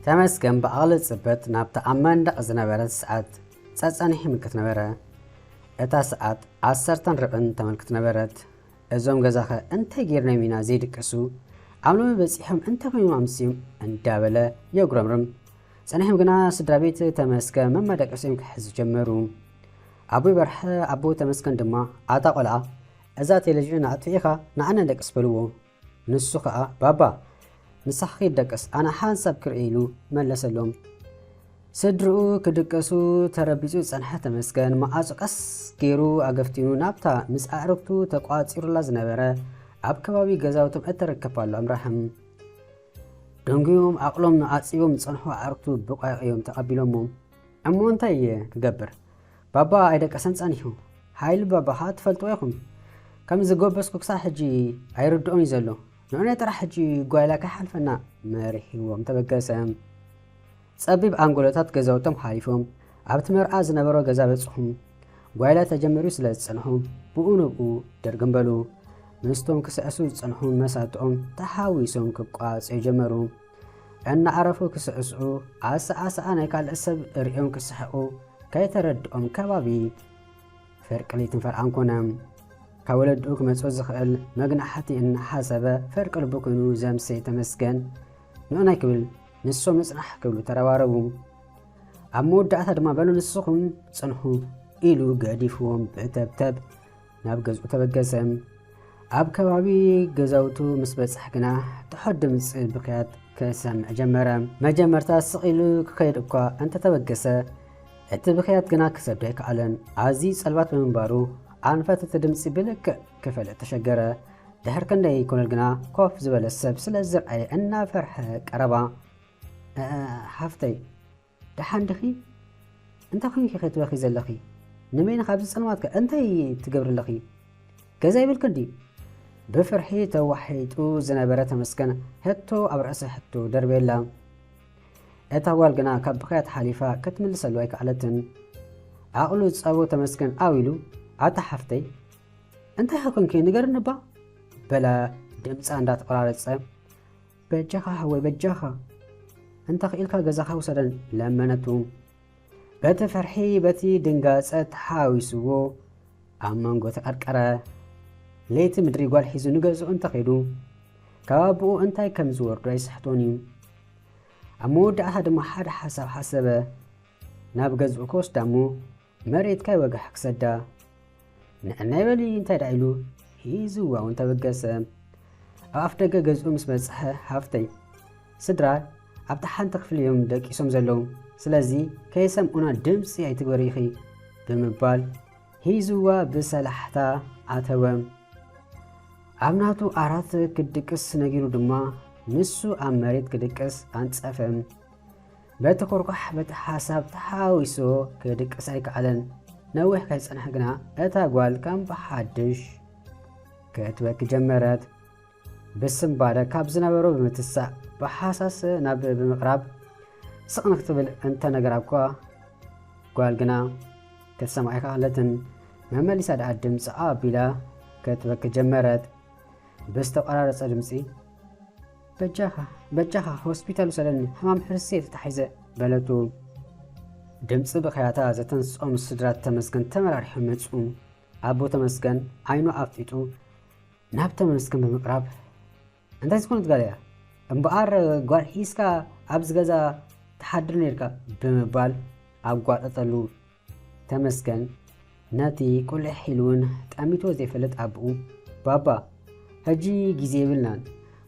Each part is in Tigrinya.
ተመስገን ብኣቕሊ ጽበት ናብታ ኣብ መንደቕ ዝነበረት ሰዓት ጸጸኒሑ ይምልከት ነበረ። እታ ሰዓት ዓሰርተን ርብዕን ተመልክት ነበረት። "እዞም ገዛኸ እንታይ ጌርናዮም ኢና ዘይድቅሱ? ኣብ ሎሚ በጺሖም እንታይ ኮይኖም ኣምስዮም?" እንዳበለ የጉረምርም። ጸኒሖም ግና ስድራ ቤት ተመስገን መመደቀሲኦም ክሕዙ ጀመሩ። ኣቦይ በርሀ ኣቦ ተመስገን ድማ፣ "ኣታ ቆልዓ፣ እዛ ቴሌቪዥን ኣጥፊእኻ ንዓና ንደቅስ" በልዎ። ንሱ ኸኣ፣ "ባባ፣ ንስኻ ኪድ ደቅስ፣ ኣነ ሓንሳብ ክርኢ" ኢሉ መለሰሎም። ስድርኡ ክድቅሱ ተረቢጹ ዝጸንሐ ተመስገን፣ መዓጹ ቀስ ገይሩ ኣገፍቲኑ ናብታ ምስ ኣዕርኽቱ ተቋጺሩላ ዝነበረ ኣብ ከባቢ ገዛውቶም እተረከባሉ ኣምራሕም። ደንጉዮም ዓቕሎም ኣጽቢቦም ዝጸንሑ ኣዕርኽቱ ብቋይቕ እዮም ተቐቢሎሞ። "እሞ እንታይ እየ ክገብር? ባባ ኣይደቀሰን ጸኒሑ። ሓይሊ ባባኻ ትፈልጥዎ ኢኹም። ከም ዝጎበዝኩ ክሳብ ሕጂ ኣይርድኦን እዩ ዘሎ። ንዑናይ ጥራሕ ሕጂ ጓይላ ከይሓልፈና" መሪሕዎም ተበገሰ። ጸቢብ ኣንጎሎታት ገዛውቶም ሓሊፎም ኣብቲ መርዓ ዝነበሮ ገዛ በጽሑ። ጓይላ ተጀሚሩ ስለ ዝጸንሑ ብኡ ንብኡ ድርግም በሉ። ምስቶም ክስዕሱ ዝጸንሑ መሳትኦም ተሓዊሶም ክቋጸዩ ጀመሩ። እናዓረፉ ክስዕስዑ፣ ኣሰዓስዓ ናይ ካልእ ሰብ ርእዮም ክስሕቑ ከይተረድኦም ከባቢ ፍርቂ ለይትን ፈርዓን ኮነ። ካብ ወለድኡ ክመጽኦ ዝኽእል መግናሕቲ እናሓሰበ ፍርቂ ልቡ ኮይኑ ዘምሰየ ተመስገን ንዑናይ ክብል ንሶም ንጽናሕ ክብሉ ተረባረቡ። ኣብ መወዳእታ ድማ "በሉ ንስኹም ጽንሑ" ኢሉ ገዲፍዎም ብተብተብ ናብ ገዝኡ ተበገሰ። ኣብ ከባቢ ገዛውቱ ምስ በጽሐ ግና ትሑት ድምጺ ብኽያት ክሰምዕ ጀመረ። መጀመርታ ስቕ ኢሉ ክኸይድ እኳ እንተተበገሰ፣ እቲ ብኽያት ግና ክሰዶ ኣይከኣለን። ኣዝዩ ጸልማት ብምንባሩ ኣንፈት እቲ ድምጺ ብልክዕ ክፈልጥ ተሸገረ። ድሕሪ ክንደይ ኮነል ግና ኮፍ ዝበለ ሰብ ስለ ዝረኣየ እናፈርሐ ቀረባ። "እ፣ ሓፍተይ፣ ደሓን ዲኺ? እንታይ ኮይንኪ ከ ትበኺ ዘለኺ? ንበይንኺ ኣብዚ ጸልማት ከ እንታይ ትገብሪ ኣለኺ? ገዛ ይብልኪ እንድዩ?" ብፍርሒ ተዋሒጡ ዝነበረ ተመስገን ሕቶ ኣብ ርእሲ ሕቶ ደርብየላ። እታ ጓል ግና ካብ ብኽያት ሓሊፋ ክትምልሰሉ ኣይከኣለትን። ዓቕሉ ዝጸቦ ተመስገን ኣው ኢሉ፣ "ኣታ ሓፍተይ፣ እንታይ ከ ኮንኪ ንገርኒ እባ?" በላ ድምጻ እንዳተቆራረጸ። "በጃኻ ሓወይ፣ በጃኻ፣ እንተ ኽኢልካ ገዛኻ ውሰደን" ለመነቱ። በቲ ፍርሒ በቲ ድንጋጸ ተሓዊስዎ ኣብ መንጎ ተቐርቀረ። ለይቲ ምድሪ ጓል ሒዙ ንገዝኡ እንተኸይዱ ካብ ኣቦኡ እንታይ ከም ዝወርዶ ኣይስሕቶን እዩ። ኣብ መወዳእታ ድማ ሓደ ሓሳብ ሓሰበ። ናብ ገዝኡ ክወስዳ እሞ መሬት ካይወግሕ ክሰዳ። ንዕናይ በሊ እንታይ ደኣ ኢሉ ሒዝዋ እውን ተበገሰ። ኣብ ኣፍ ደገ ገዝኡ ምስ በጽሐ፣ "ሃፍተይ፣ ስድራ ኣብታ ሓንቲ ክፍሊ እዮም ደቂሶም ዘለዉ። ስለዚ ከይሰምዑና ድምጺ ኣይትግበሪ ኢኺ" ብምባል ሒዝዋ ብሰላሕታ ኣተወ። ኣብ ናቱ ዓራት ክድቅስ ነጊሩ ድማ ንሱ ኣብ መሬት ክድቅስ ኣንጸፈ። በቲ ኩርኳሕ በቲ ሓሳብ ተሓዊሱ ክድቅስ ኣይከኣለን። ነዊሕ ከይጸንሐ ግና እታ ጓል ከም ብሓድሽ ክትበኪ ጀመረት። ብስንባደ ካብ ዝነበሮ ብምትሳእ ብሓሳስ ናብ ብምቕራብ ስቕ ንክትብል እንተነገራ እኳ ጓል ግና ክትሰምዓ ኣይከኣለትን። መመሊሳ ደኣ ድምጻ ኣቢላ ክትበኪ ጀመረት። ብዝተቆራረጸ ድምጺ፣ "በጃኻ፣ በጃኻ ሆስፒታል ውሰደኒ፣ ሕማም ሕርሲ እየ ተታሒዘ" በለቱ። ድምጺ ብኽያታ ዘተንስኦም ስድራ ተመስገን ተመራሪሖም መጹ። ኣቦ ተመስገን ዓይኑ ኣፍጢጡ ናብ ተመስገን ብምቕራብ፣ "እንታይ ዝኾነት ጓል እያ? እምበኣር ጓል ሒዝካ ኣብዚ ገዛ ትሓድር ነይርካ?" ብምባል ኣጓጠጠሉ። ተመስገን ነቲ ቁልሕ ኢሉ እውን ጠሚትዎ ዘይፈልጥ ኣቦኡ፣ "ባባ፣ ሕጂ ግዜ የብልናን።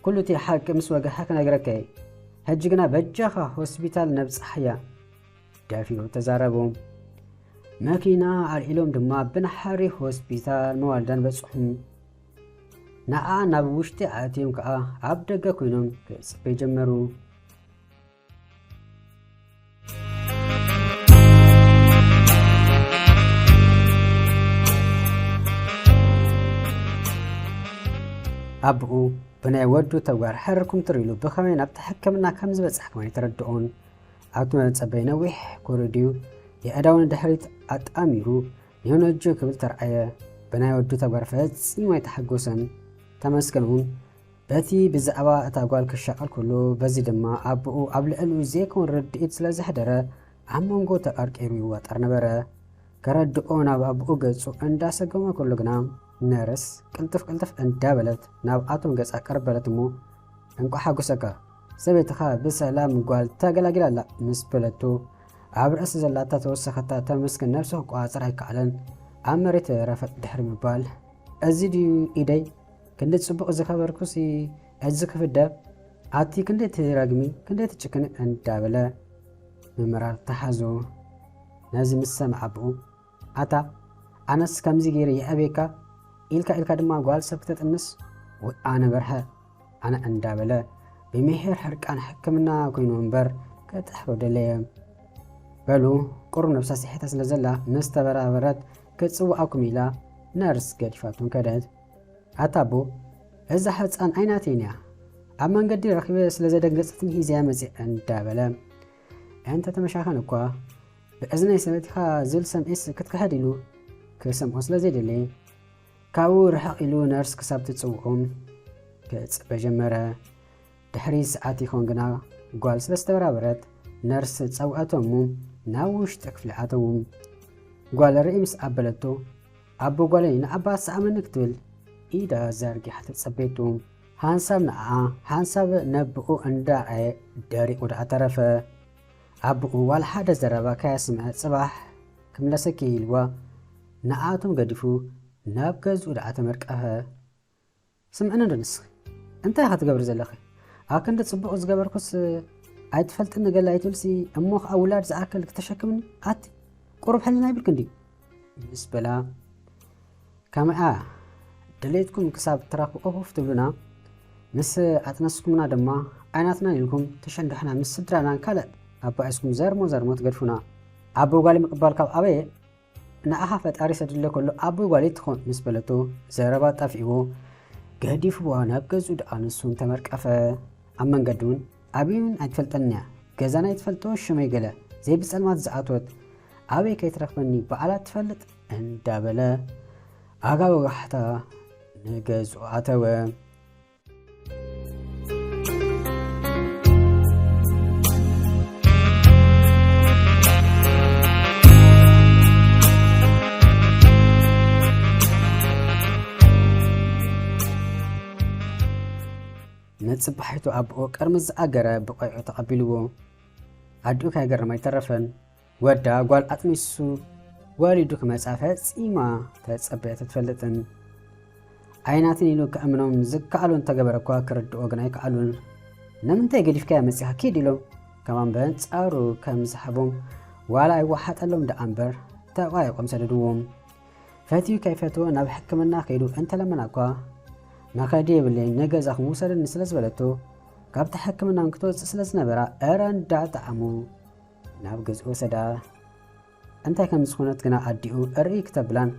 ኩሉ እቲ ሓቂ ምስ ወግሐ ክነግረካ እየ። ሕጂ ግና በጃኻ ሆስፒታል ነብጽሓያ" ደፊሩ ተዛረቦም። መኪና ኣልዒሎም ድማ ብናሕሪ ሆስፒታል መዋልዳን በጽሑ። ንዓ ናብ ውሽጢ ኣእትዮም ከኣ ኣብ ደገ ኮይኖም ክጽበዩ ጀመሩ። ኣቦኡ ብናይ ወዱ ተግባር ሕርኩም ትር ኢሉ ብኸመይ ናብቲ ሕክምና ከም ዝበጽሐ ከማን ኣይተረድኦን። ኣብቲ መጸበይ ነዊሕ ኮሪድዩ የእዳው ንድሕሪት ኣጣሚሩ "ዮኖጆ" ክብል ተርኣየ። ብናይ ወዱ ተግባር ፈጺሙ ኣይተሓጎሰን። ተመስገን እውን በቲ ብዛዕባ እታ ጓል ክሻቐል ከሎ፣ በዚ ድማ ኣቦኡ ኣብ ልዕሊኡ ዘይከውን ርድኢት ስለ ዘሕደረ፣ ኣብ መንጎ ተቐርቂሩ ይዋጠር ነበረ። ከረድኦ ናብ ኣቦኡ ገጹ እንዳሰገመ ከሎ ግና፣ ነርስ ቅልጥፍ ቅልጥፍ እንዳበለት ናብኣቶም ገጻ ቀርበለት እሞ፣ "እንቋዕ ሓጎሰካ፣ ሰበይትኻ ብሰላም ጓል ተገላጊላ ኣላ" ምስ በለቶ፣ ኣብ ርእሲ ዘላታ ተወሰኸታ ተመስገን ነብሱ ክቆጻጸር ኣይከኣለን። ኣብ መሬት ረፈጥ ድሕሪ ምባል፣ "እዚ ድዩ ኢደይ? ክንዲ ጽቡቕ ዝኸበርኩሲ እዚ ክፍደብ? ኣቲ ክንደይ ትረግሚ፣ ክንደይ ትጭክኒ" እንዳበለ ምምራር ተሓዞ። ነዚ ምስ ሰምዐ ኣቦኡ፣ "ኣታ ኣነስ ከምዚ ገይረ የዕብየካ፣ ኢልካ ኢልካ ድማ ጓል ሰብ ክተጥንስ? ወይ ኣነ በርሀ፣ ኣነ" እንዳበለ ብምሒር ሕርቃን ሕክምና ኮይኑ እምበር ከጥሕሎ ደለየ። በሉ፣ ቁሩብ ነብሳ ስሒታ ስለ ዘላ ምስ ተበራበረት፣ "ክጽውዓኩም" ኢላ ነርስ ገዲፋቶም ከደት። "ኣታ ኣቦ፣ እዛ ሕጻን ኣይናተይን እያ። ኣብ መንገዲ ረኺበ ስለ ዘደንገጸትኒ ሒዘያ መጽየ" እንዳበለ እንተ ተመሻኸን እኳ፣ ብእዝነይ ሰበይትኻ ዝብል ሰምዒስ ክትክሕድ ኢሉ ክሰምዖ ስለ ዘይደለየ፣ ካብኡ ርሕቕ ኢሉ ነርስ ክሳብ ትጽውዖም ክጽበ ጀመረ። ድሕሪ ሰዓት ይኸውን ግና፣ ጓል ስለ ዝተበራበረት፣ ነርስ ጸውዐቶም እሞ ናብ ውሽጢ ክፍሊ ኣተዉ። ጓል ርኢ ምስ ኣበለቶ፣ "ኣቦ ጓለይ ንኣባ ሰኣመኒ" ክትብል ኢዳ ዘርጊሓ ተጸበየቶ። ሓንሳብ ንዓኣ፣ ሓንሳብ ነቦኡ እንዳርኣየ ደሪቑ ደኣ ተረፈ። ኣቦኡ ዋላ ሓደ ዘረባ ከየስምዐ፣ "ጽባሕ ክምለሰኪ" ኢልዋ ንዓኣቶም ገዲፉ ናብ ገዝኡ ደኣ ተመርቀፈ። ስምዕኒ ዶ ንስኺ? እንታይ ኢኻ ትገብሪ ዘለኺ? ኣብ ክንዲ ጽቡቕ ዝገበርኩስ ኣይትፈልጥኒ ገለ ኣይትብልሲ፣ እሞ ኸኣ ውላድ ዝኣክል ክተሸክምኒ? ኣቲ ቁሩብ ሕልና ይብልክን ድዩ? ምስ በላ፣ "ከመይ ድሌትኩም ክሳብ ትረኽቡ ኦፍ ኦፍ ትብሉና? ምስ ኣጥነስኩምና ድማ ኣይናትናን ኢልኩም ትሸንድሑና፣ ምስ ስድራናን ካልእ ኣባኢስኩም ዘርሞ ዘርሞ ትገድፉና። ኣቦ ጓሊ ምቕባል ካብ ኣበየ? ንኣኻ ፈጣሪ ሰዲድለ ከሎ ኣቦ ጓሊ ትኾን" ምስ በለቶ፣ ዘረባ ጠፊእዎ ገዲፍዋ ናብ ገዝኡ ደኣ ንሱን ተመርቀፈ። ኣብ መንገዲ እውን ኣበይ እውን ኣይትፈልጠንን እያ፣ ገዛና ኣይትፈልጦ ሽመይ ገለ ዘይብጸልማት ዝኣትወት ኣበይ ከይትረኽበኒ ባዕላ ትፈልጥ እንዳበለ ኣጋ ወጋሕታ ንገዝኡ ኣተወ። ንጽባሒቱ ኣቦኡ ቅድሚ ዝኣገረ ብቆይዑ ተቐቢልዎ። ኣዲኡ ካይገርም ኣይተረፈን። ወዳ ጓል ኣጥኒሱ ወሊዱ ክመጻ ፈጺማ ተጸበየት ኣይትፈልጥን። ኣይናትን ኢሉ ከእምኖም ዝከኣሎ እንተገበረ እኳ ክርድኦ ግን ኣይከኣሉን። "ንምንታይ ገዲፍካያ መጺኻ? ኪድ" ኢሎም ከማን በንጻሩ ከም ዝሃቦም ዋላ ኣይወሓጠሎም ደኣ እምበር ተቋየቆም ሰደድዎም። ፈትዩ ከይፈትዎ ናብ ሕክምና ከይዱ እንተለመና እኳ፣ "መኸዲ የብለይን፣ ንገዛኹም ውሰደኒ" ስለ ዝበለቶ፣ ካብቲ ሕክምና እውን ክትወጽእ ስለ ዝነበራ እረ እንዳጠዓሙ ናብ ገዝኡ ወሰዳ። እንታይ ከም ዝኾነት ግና ኣዲኡ እርኢ ክተብላን፣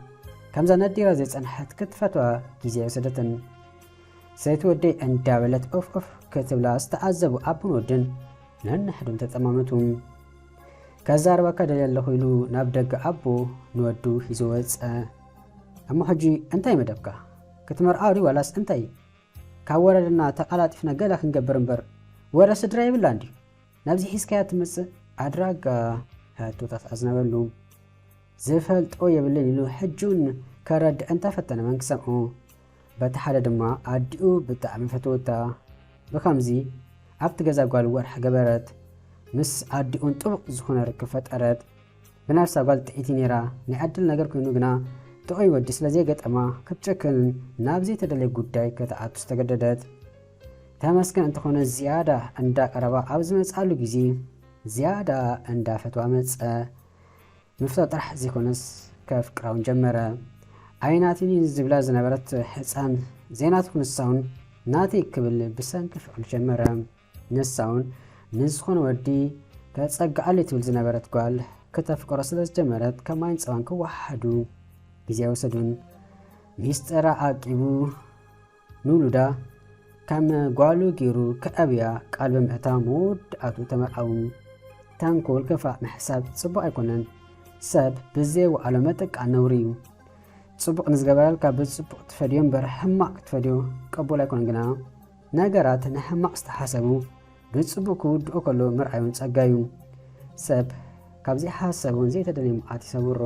ከምዛ ነዲራ ዘይጸንሐት ክትፈትዋ ግዜ ኣይወሰደትን። "ሰይቲ ወደይ" እንዳበለት ኦፍ ኦፍ ክትብላ ዝተዓዘቡ ኣቦን ወድን ነንሕዶም ተጠማመቱ። "ከዛርበካ ደልየ ኣለኹ" ኢሉ ናብ ደገ ኣቦ ንወዱ ሒዙ ወጸ። "እሞ ሕጂ እንታይ መደብካ? ክትመርዓ ድዩ ዋላስ እንታይ? ካብ ወረደና ተቓላጢፍና ገለ ክንገብር እምበር፣ ወረ ስድራ የብላን ድዩ? ናብዚ ሒዝካያ ትመጽእ?" ኣድራጋ ሕቶታት ኣዝነበሉ። "ዝፈልጦ የብልን" ኢሉ ሕጂ እውን ከረድእ እንተፈተነ መን ክሰምዖ? በቲ ሓደ ድማ ኣዲኡ ብጣዕሚ ፈተወታ። ብኸምዚ ኣብቲ ገዛ ጓል ወርሒ ገበረት። ምስ ኣዲኡን ጥቡቕ ዝኾነ ርክብ ፈጠረት። ብነብሳ ጓል ጥዕይቲ ነይራ። ናይ ዕድል ነገር ኮይኑ ግና ጥዑይ ወዲ ስለ ዘይገጠማ ክትጨክን ናብ ዘይተደለየ ጉዳይ ከተኣቱ ዝተገደደት። ተመስገን እንተኾነ ዝያዳ እንዳቀረባ ኣብ ዝመጽኣሉ ግዜ ዝያዳ እንዳፈትዋ መጸ። ምፍታው ጥራሕ ዘይኮነስ ከፍቅራ እውን ጀመረ። ኣይናትኒ ዝብላ ዝነበረት ህፃን ዘይናትኩ ንሳ እውን ናተይ ክብል ብሰንኪ ፍቕሪ ጀመረ። ንሳ እውን ንዝኾነ ወዲ ተፀግዓለይ ትብል ዝነበረት ጓል ክተፍቅሮ ስለ ዝጀመረት ከም ማይን ፀባን ክወሓዱ ግዜ ኣይወሰዱን። ሚስጥራ ዓቂቡ ንውሉዳ ከም ጓሉ ገይሩ ከዕብያ ቃል ብምእታው መወዳእትኡ ተመርዓዉ። ተንኮል፣ ክፋእ ምሕሳብ ጽቡቕ ኣይኮነን። ሰብ ብዘይወዓሎ ምጥቃዕ ነውሪ እዩ። ጽቡቕ ንዝገበረልካ ብጽቡቕ ትፈድዮ እምበር ሕማቕ ክትፈድዮ ቅቡል ኣይኮነን። ግና ነገራት ንሕማቕ ዝተሓሰቡ ብጽቡቕ ክውድኦ ከሎ ምርኣዩን ጸጋዩ። ሰብ ካብ ዘይሓሰቦን ዘይተደልየ መዓት ይሰውሮ።